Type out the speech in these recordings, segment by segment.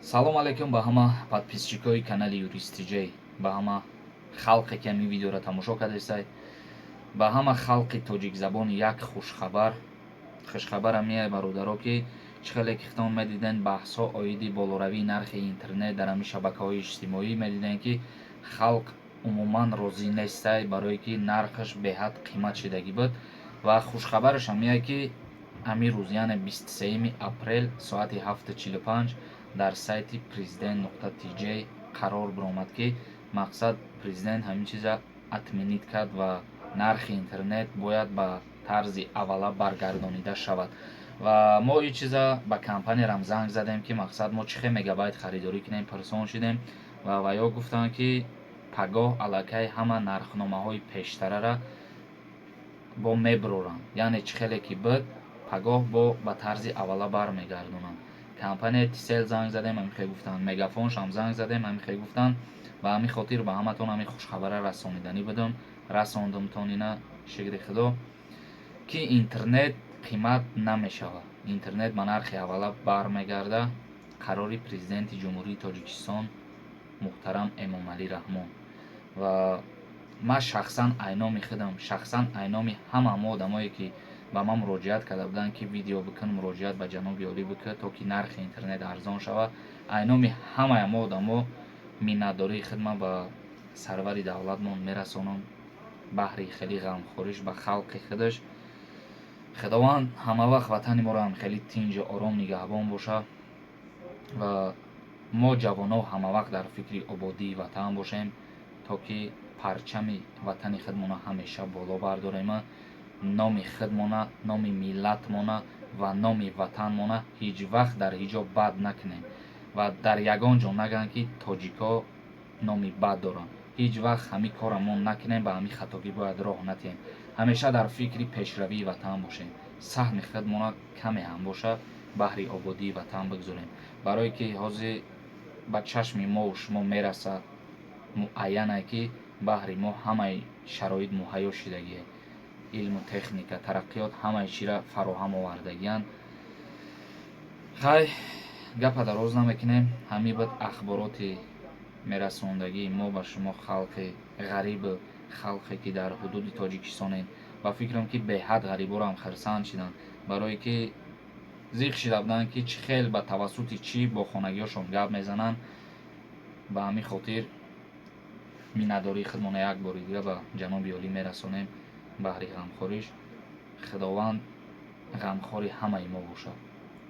Салом алейкум ба ҳама подписчикои канали Юрист Тиҷей, ба ҳама халқе, ки ҳамин видеоро тамошо кардесай, ба ҳама халқи тоҷикзабони як хушхабар. Хушхабар ҳамияй, бародаро, ки чӣ хеле ки хитон медиден, баҳсҳо оиди болоравии нархи интернет дар ҳамин шабакаҳои иҷтимоӣ медиден, ки халқ умуман розӣ нестай, барое ки нархаш беҳад қимат шидагӣ буд. Ва хушхабараш ҳамияй, ки ҳамин рӯз, яъне 23 апрел, соати 7:45 дар сайти президент.тj қарор биромад, ки мақсад президент ҳамин чиза отменить кард ва нархи интернет бояд ба тарзи аввала баргардонида шавад. Ва мо ин чиза ба компаниярам занг задем, ки мақсад мо чӣ хел мегабайт харидорӣ кунем, пурсон шидем ва ваё гуфтанд, ки пагоҳ аллакай ҳама нархномаҳои пештарара бо мебуроранд, яъне чӣ хеле ки буд, пагоҳ бо ба тарзи аввала бармегардонанд. Компанияи Тисел занг задем, ҳамин хел гуфтанд, Мегафоншам занг задем, ҳамин хел гуфтанд. Ба ҳамин хотир ба ҳаматон ҳамин хушхабара расониданӣ будам, расондумтон ина. Шукри Худо, ки интернет қимат намешавад, интернет ба нархи аввала бармегарда. Қарори Президенти Ҷумҳурии Тоҷикистон муҳтарам Эмомалӣ Раҳмон. Ва ман шахсан айноми худам, шахсан айноми ҳама мо одамое, ки ба ман муроҷиат карда буданд, ки видео бикун, муроҷиат ба ҷаноби олӣ бикун, то ки нархи интернет арзон шавад, айноми ҳамаи мо одамо миннатдории худма ба сарвари давлатмон мерасонам баҳри хеле ғамхориш ба халқи худаш. Худованд ҳамавақт ватани моро ҳам хеле тинҷу ором нигаҳбон бошад ва мо ҷавоно ҳамавақт дар фикри ободии ватан бошем, то ки парчами ватани худмона ҳамеша боло бардорем, номи худмона, номи миллатмона ва номи ватанмона ҳеҷ вақт дар ҳеҷ ҷо бад накунем ва дар ягон ҷо нагӯянд, ки тоҷикҳо номи бад доранд. Ҳеҷ вақт ҳамин корро мо накунем, ба ҳамин хатогӣ бояд роҳ натиҳем. Ҳамеша дар фикри пешравии ватан бошем, саҳми худмона каме ҳам бошад, баҳри ободии ватан бигзорем, барое ки ҳозир ба чашми мову шумо мерасад, муайяне, ки баҳри мо ҳамаи шароит муҳайё шудагие, илму техника, тараққиёт ҳамаи чиро фароҳам овардагиянд. Хай, гапа дароз намекунем. Ҳамин буд ахбороти мерасондагии мо ба шумо, халқи ғарибу халқе, ки дар ҳудуди Тоҷикистонед. Ба фикрам, ки беҳад ғариборам хирсанд шиданд, барое ки зиқ шида буданд, ки чӣ хел, ба тавассути чӣ бо хонагиҳошон гап мезананд. Ба ҳамин хотир миннатдории худмона як бори дига ба ҷаноби олӣ мерасонем баҳри ғамхориш. Худованд ғамхори ҳамаи мо бошад.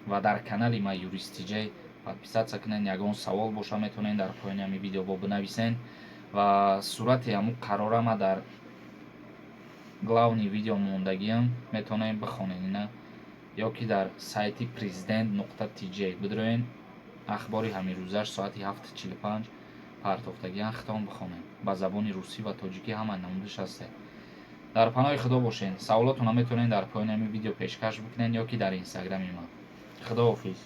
Ва дар канали ма Юрист Тиҷей подписаться кунед. Ягон савол боша, метавонед дар поёни ҳамин видео бо бинависен ва сурати ҳамун қарора ма дар главный видео мондагиам, метавонед бихонед ина ё ки дар сайти президент.тj бидроен, ахбори ҳаминрӯзаш соати 7:45 партофтагиан, хитон бихонед. Ба забони русӣ ва тоҷикӣ ҳама намудиш ҳасте. Дар паноҳи Худо бошед. Саволотонро метавонед дар поёни ҳамин видео пешкаш бикунед ё ки дар Инстаграми ман. Худоҳофиз.